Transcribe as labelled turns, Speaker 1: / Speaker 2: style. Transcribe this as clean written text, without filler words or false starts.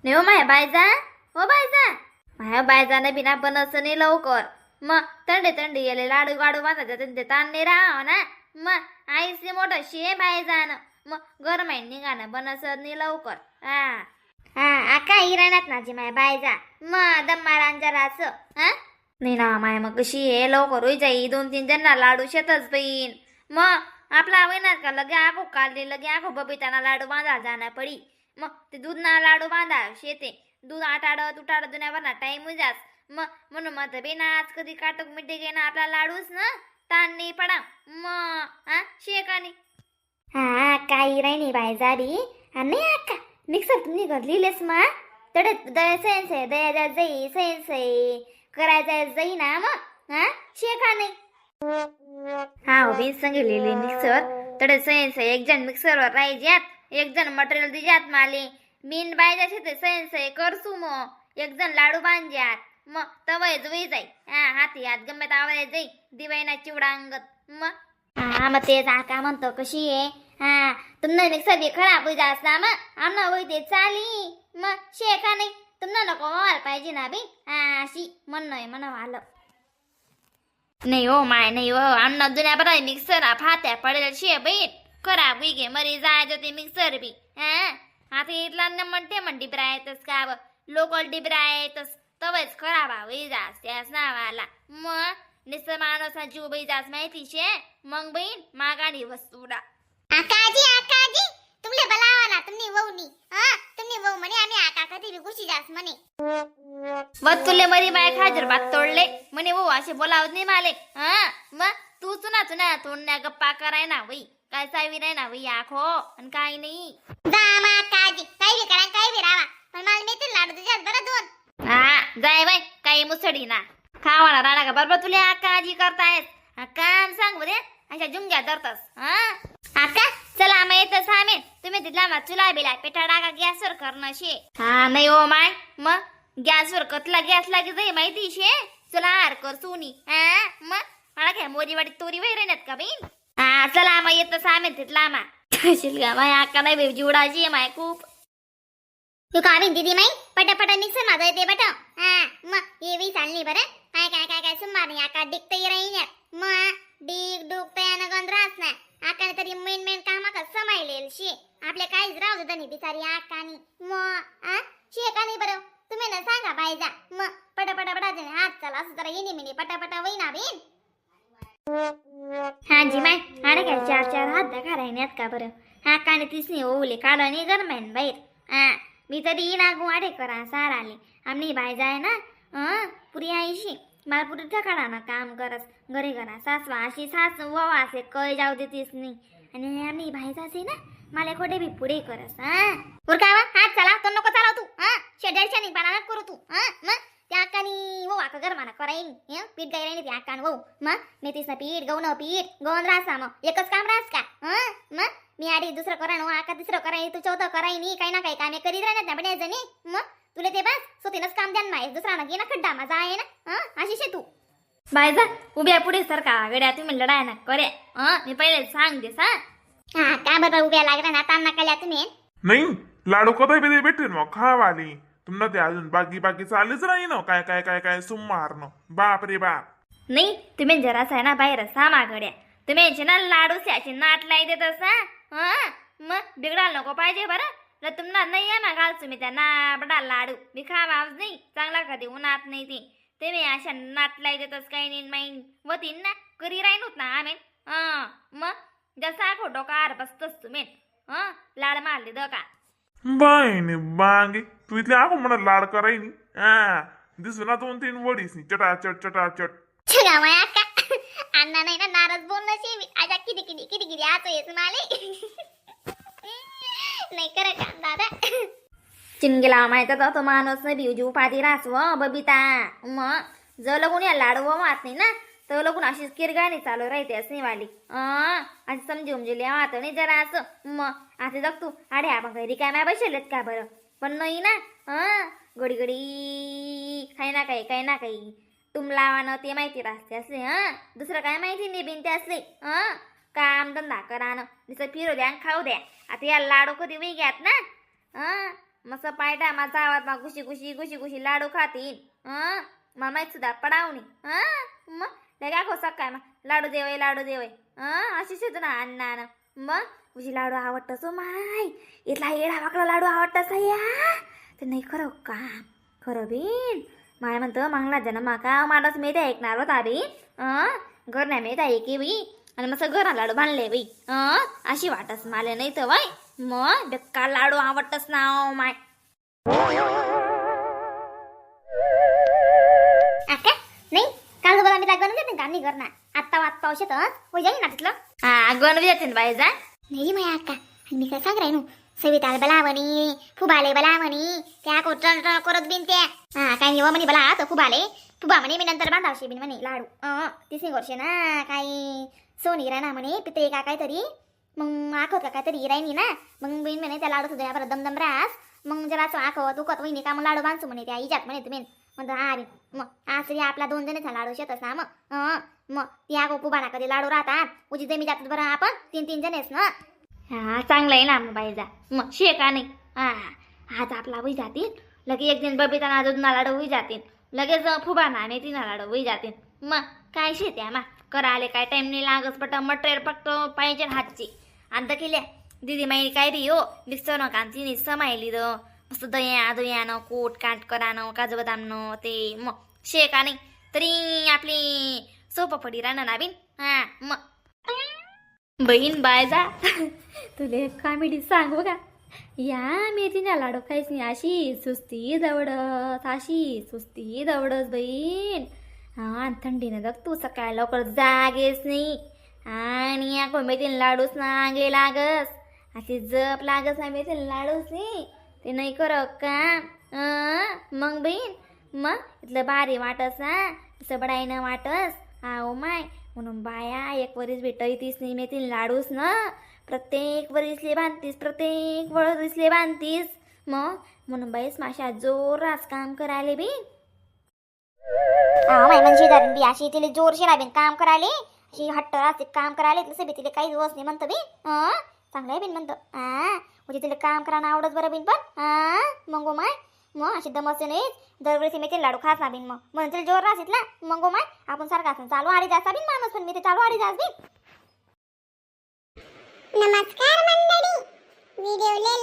Speaker 1: नाही हो माया बायजा, हो बायजा, माया बायजाने बिना बनस नाही लवकर. मग थंडी थंडी गेले लाडू गाडू बांधायचं ते ताण नाही राहा ना. मग आईसले मोठं शे बायजानं, मग गरमाई निघाणं बनस नाही लवकर. हा हा, आका हिराणात ना जी माया बायजा, मग दम्मा रांजराचं. हा नाही ना माय, मग कशी आहे लवकर होई जाई. दोन तीन जणांना लाडू शेतच बहीण. मग आपला होईनात का लगे आखो काढले, लगे आखो बबिताना लाडू बांधा जाणार पडी. मग ते दूध ना लाडू बांधा शेते, दूध आटाडत उटाडत दुन्यावर ना टाइम होई जास. मग म्हणून मग बे ना आज कधी काटक मिठे घे ना आपला लाडूच ना ताण नाही पडा. मग हा शेकानी. हा काही राही बाय बी. हा नाही अक्का, मिक्सर तुम्ही घर लिहिलेस मा तडे दया सैन सै दया जा जाई सैन सै करायचा जाई ना. मग हा शेका नाही. हा हो बी संग लिहिले मिक्सर तडे सैन सै. एक जण मिक्सरवर राहायच्यात, एक जण मटेरियल दिजात माले. मीन बाय जसे ते सैन सै करसू. मग एक जण लाडू बांधज्यात, मग तवय जुई जाई. हा हाती हात गम्मत आवाज जाई दिवाईना चिवडा अंगत. मग हा, मग तेच आका म्हणतो कशी आहे. हा तुमना मिक्सर बी खराब होई जास ना, मग आमना होई ते चाली. मग शेका नाही, तुमना नको व्हायला पाहिजे ना बी. हा अशी म्हणणं आहे म्हणा आलं नाही हो माय. नाही हो, आमना जुन्या बरं मिक्सर फात्या पडेल शे बहीण, खराब होई गे मरी जायचं ते मिक्सर बी. हा आता इथला न म्हणते म्हण डिबरा येतच का लोकल डिबरा येतच तवच खराब होई जास त्याच नावाला. मग निसं माणूसा जीव बाई जास माहिती शे. मग बहीण मागाणी वस्तूडा.
Speaker 2: आकाजी, आकाजी, तुमले बोलावा ना तुमनी वहूनी. हा तुमनी वहू म्हणे आम्ही आका कधी बी घुशी जास म्हणे.
Speaker 1: मग तुले मरी माय खाजर भात तोडले म्हणे. हो असे बोलावत नाही माले. हा मग तू चुना चुना तोडण्या गप्पा कराय ना वई, काय सावी नाही ना वई आखो आणि काय नाही.
Speaker 2: जा मा आकाजी, काही बी करा काही बी राहा, पण मला मिळतील लाडू तुझ्यात बरं दोन.
Speaker 1: हा जाय बाई, काही मुसडी ना खावाना राणा का बरोबर तुले आकाजी करतायत. हा, काम सांग बरे, अशा जुंग्या धरतस. हा आका चला मग येतं सामेन. तुम्ही तिथला मा चुला बिला पेठा टाका गॅसवर करणं शे. हा नाही हो माय, मग गॅसवर कतला गॅस लागे जाई माहिती शे. चला हार कर सोनी. हा मग मला काय मोरी वाटी तोरी वै राहण्यात का बहीण. हा चला मग येतं सामेन तिथला मा शिलगा माय. आका नाही बाई, जीवडाची आहे माय खूप.
Speaker 2: तू का बिन दीदी माई पटापटा मिक्सर माझा येते बट. हा मग हे बी चालली बरं. काय काय काय काय सुमार नाही आका डिकता राहीन. मग डिक डुक तयानं गंध राहत ना. आकाने तरी मेन मेन कामा का समायलेल शे, आपल्या काहीच राहू देत नाही बिचारी आकानी. मग आ शे का नाही बरं, तुम्ही ना सांगा बायजा. मग पटापटा पटा हात चाल असं जरा येणी मिनी पटापटा वही ना बिन.
Speaker 1: हा जी माय, अरे काय चार चार हात दाखा राहण्यात का बरं. हा काने तिसनी ओले काढा नाही गरमाईन बाहेर. हा मी तरी येईना गो आडे करा सार आले. आमनी बाय जाय ना हं पुरी आईशी मला पुरी ठकाडा ना काम करस घरी घरा सासवा अशी सास वावा असे कळ जाऊ देतीस नाही. आणि आम्ही बाय जासे ना मला खोटे बी पुरे करस. हा
Speaker 2: उरकावा हात चला तो नको चालव तू. हा शेड्याल शानी पाना करू तू. हा मग त्या आकानी वो आका गरमाना कराईन पीठ गाई राहिली त्या आकान वो. मग मेथीचं पीठ गहून पीठ गहून रास मग एकच काम रास का. हा मग मी आडी दुसरं करा नो आका तिसरं कराई तू चौथं कराई नी काही ना काही कामे करीत राहणार ना पण जणी. मग तुला ते बस स्वतःनच काम द्या माय दुसरा ना घे ना खड्डा माझा आहे ना. हा अशी शे तू.
Speaker 1: बाय जा उभ्या पुढे सरका गड्या, तुम्ही लढाय ना करे. हं मी पहिले सांग देस. हा
Speaker 2: हा का बरं उभ्या लागला ना ताण नका तुम्ही.
Speaker 3: नाही लाडू कधी बी भेटेल मग खावाली. तुमना ते अजून बाकी बाकी चालूच नाही ना काय काय काय काय सुमार न बाप रे बाप.
Speaker 1: नाही तुम्ही जरासा आहे ना बाहेर सामा गड्या, तुम्ही ना लाडू अशी नाट लाई देत असा. हा मग बिघडायला नको पाहिजे बरं. तर तुम्हाला नाही आहे ना घाल तुम्ही त्या नाबडा लाडू मी खावाच नाही चांगला कधी उन्हात नाही ते तुम्ही अशा नाट लाई देतच काही नाही माईन वतीन ना करी राहीनच ना आम्ही. हा मग जसा खोटो कार बसतोस तुम्ही. हा लाड मारले the का.
Speaker 3: बाय बांगे तू इथले आगो म्हणा लाड करायनी. हा दिसू ना दोन तीन वडीस चटाचट चटाचट.
Speaker 2: छगा माय आका अण्णा नाही ना नाराज बोलणं शे. आजा किती किती किती किती आचो येस माले नाही करा काम दादा.
Speaker 1: चिंगेला माहित तो माणूस नाही बिवजी उपाधी रास व बबिता. मग जर लगून या लाडू व मात नाही ना तर लगून अशीच किरगाणी चालू राहते असं वाली. अशी समजी उमजी लिहा नाही जरा असं. मग आता जग तू अरे आपण काही रिकाम्या बसेलेत का बरं पण नाही ना. हं घडी घडी काही ना काही काही ना काही तुम लावानं ते माहिती राहते असले. हं दुसरं काय माहिती नाही बिन ते असले. हं काम धंदा करानं नुसतं फिरू द्या आणि खाऊ द्या. आता या लाडू कधी वेग्यात ना. हं मस्त पायटा माझा आवाज मा घुशी घुशी घुशी घुशी लाडू खातीन. हं, मला माहित सुद्धा पडावणी. हं, मग लय का सकाळ मग लाडू देवय लाडू देवय. हं, अशी शेत ना अण्णा ना. मग तुझी लाडू आवडतस माय, इथला येडा वाकडा लाडू आवडतस या ते नाही खरं का खरं बीन. माय म्हणतं मागला जण माका मारच मी ते ऐकणार होता बी. हं, घर नाही मी ऐकी बी आणि मस्त घरा लाडू बांधले बाई. हं, अशी वाटस मला नाही तर बाई मग बेकार लाडू आवडतस ना ओ my.
Speaker 2: आका नाही काल बघा मी दाखवून देते का नाही करणार आत्ता वाद पाऊस येतच हो जाईल ना तिथलं.
Speaker 1: हा गण जाते ना बाई जा.
Speaker 2: नाही माया अक्का, आणि मी काय सांग राहिनो सविताला बला म्हणी फुबाले बला म्हणी त्या कोटण करत बिन त्या. हा काय निवा म्हणी बला तर फुबाले फुबा म्हणे मी नंतर बांधावशे बिन म्हणे लाडू. तिसरी वर्षे ना काही सोनी राहणार म्हणे पिते का काहीतरी मग आखवत का काहीतरी राहिनी ना मग बिन म्हणे त्या लाडू सुद्धा बरं दमदम रास मग जरा असं आखवत दुखत वहिनी का मग लाडू बांधसू म्हणे त्या इजात म्हणे तुम्ही म्हणतो हा बिन मग असं आपला दोन जणचा लाडू शेतच ना मग. मग ती आगो फुबाना कधी लाडू राहतात उजी जमी जातात बरं आपण तीन तीन जणेच ना.
Speaker 1: हा चांगलं आहे ना मग बाई जा मग शे का नाही. हा आज आपला होई जातील लगे एक दिन बबिता ना अजून लाडू होई जातील लगेच फुबा ना मेथी ना लाडू होई जातील. मग काय शेत्या मा कराले काय टाइम नाही लागत पट मटेरियल फक्त पाहिजे हातची. आणि केल्या दिदी माई काय बी हो मिक्सर न कांती समायली the मस्त दया दुयानं कोट काट करानं काजू बदामनं ते मग शे का नाही तरी आपली सोपं पडी राहणार ना बिन. हा मग बहीण बाय जा तुले कॉमेडी सांगू का. या मेथीना लाडू खायच नाही अशी सुस्ती दवडत अशी सुस्ती दवडत बहीण. हा थंडीनं जग तू सकाळी लवकर जागेच नाही आणि या मेथीन लाडूच ना आगे लागस अशी जप लागस ना मेथीन लाडूच नाही ते नाही कर का. मग बहीण मग इथलं भारी वाटस ना असं बडाईनं वाटस. हा ओ my म्हणून बाया एक वरीस भेटतीस नाही मेथीन लाडूस ना प्रत्येक वरीसले बांधतीस प्रत्येक वरीसले बांधतीस मग म्हणून बाईस माशा जोरास काम करायले बी.
Speaker 2: हा माय म्हणजे धरून बी अशी तिला जोरशी राबीन काम करायले अशी हट्ट असते काम करायला तसं बी तिला काही दिवस नाही म्हणतो बी. चांगलं आहे बिन म्हणतो. हा म्हणजे तिला काम करायला आवडत बरं बिन पण. हा मग माय मग अशी दमसते नाही दरवेळेस मी ते लाडू खास ना बिन मग म्हणून तिला जोर राहत ना मग माय आपण सारखा असं चालू आडी जास्त बिन माणूस पण मी ते चालू आडी जास्त बिन.
Speaker 4: नमस्कार मंडळी, व्हिडिओले